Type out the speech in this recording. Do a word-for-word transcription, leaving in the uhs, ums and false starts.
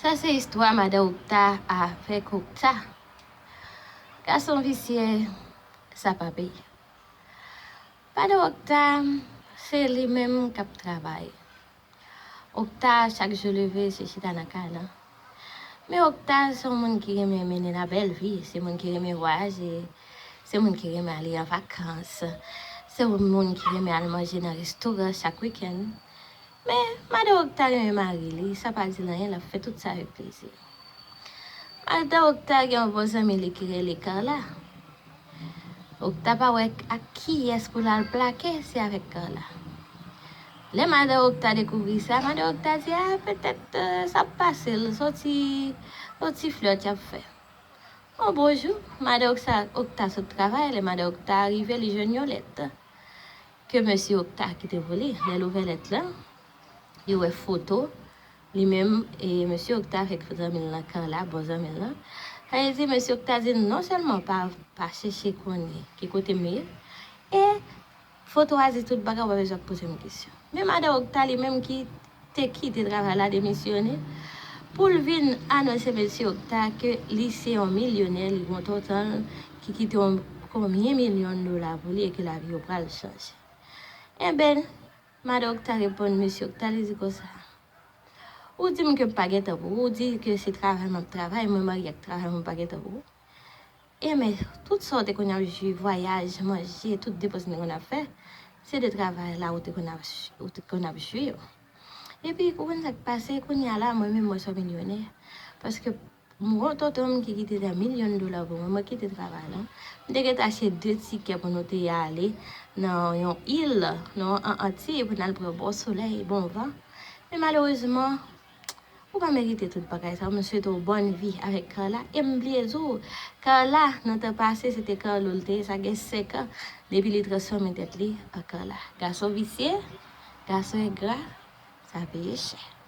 Sa se istwa madan Okta avèk Okta. Gason visye, sa pa peye. Madan Okta, se li menm k ap travay. Okta, chak jou leve, se chita nan kay la. Men Okta se yon moun ki renmen mennen la bèl vi, se moun ki renmen vwayaje, se moun ki renmen ale an vakans, se yon moun ki renmen al manje nan restoran chak wikenn. Men madan Okta renmen mari li, sa pa di l anyen, l ap fè tout sa avèk plezi. Madan Okta gen yon bon zanmi li ki rele Carla. Okta pa wè ak kiyès pou l al plake, se avèk Carla. Lè madan Okta dekouvri sa, madan Okta di, a, petèt, euh, sa ap pase l, se yon ti, se yon ti flèt y ap fè. Yon bon jou, madan Okta, Okta sot travay, lè madan Okta rive, li jwenn yon lèt ke mesye Okta kite pou li. Lè l ouvè lèt la, li wè foto li menm e mesye Okta avèk zanmi l lan, Carla, bon zanmi l lan. Sa vle di, mesye Okta di l non sèlman pa, pa chèche konnen ki kote m ye, e foto a di tout bagay, ou pa bezwen ap poze m kesyon. Men madan Okta li menm ki te kite travay la, demisyone, pou l vin anonse mesye Okta ke li se yon milyonè, li gon tonton l ki kite yon konbyen milyon dola pou li e ke lavi yo pral chanje. Enben, madan Okta reponn mesye Okta, li di konsa, ou di m ke m pa gen tan pou ou, ou di ke se travay m ap travay, mwen marye ak travay, mwen pa gen tan pou ou. Enben, tout sa w te konn ap jwi, vwayaj, manje, tout depans nou te konn ap fè, se de travay la ou te konn ap, ou te konn ap jwi yo. Epi, ou konn sa k pase, kounye a la, mwen menm, mwen se yon milyonè. Paske m gon tonton m ki kite de milyon dola pou mwen, mwen kite travay la. M te gentan achte de tikè pou nou te ale nan yon il, nan yon Antiy, pou n al pran bon solèy, bon van. Men malerezman, ou pa merite tout bagay sa. Mwen swete w bòn vi avèk Carla. E m bliye di w, Carla, nan tan pase, se te Carlo l te ye, sa gen senk an, depi li transfòme tèt li an Carla. Gason visye, gason engra, sa peye chè.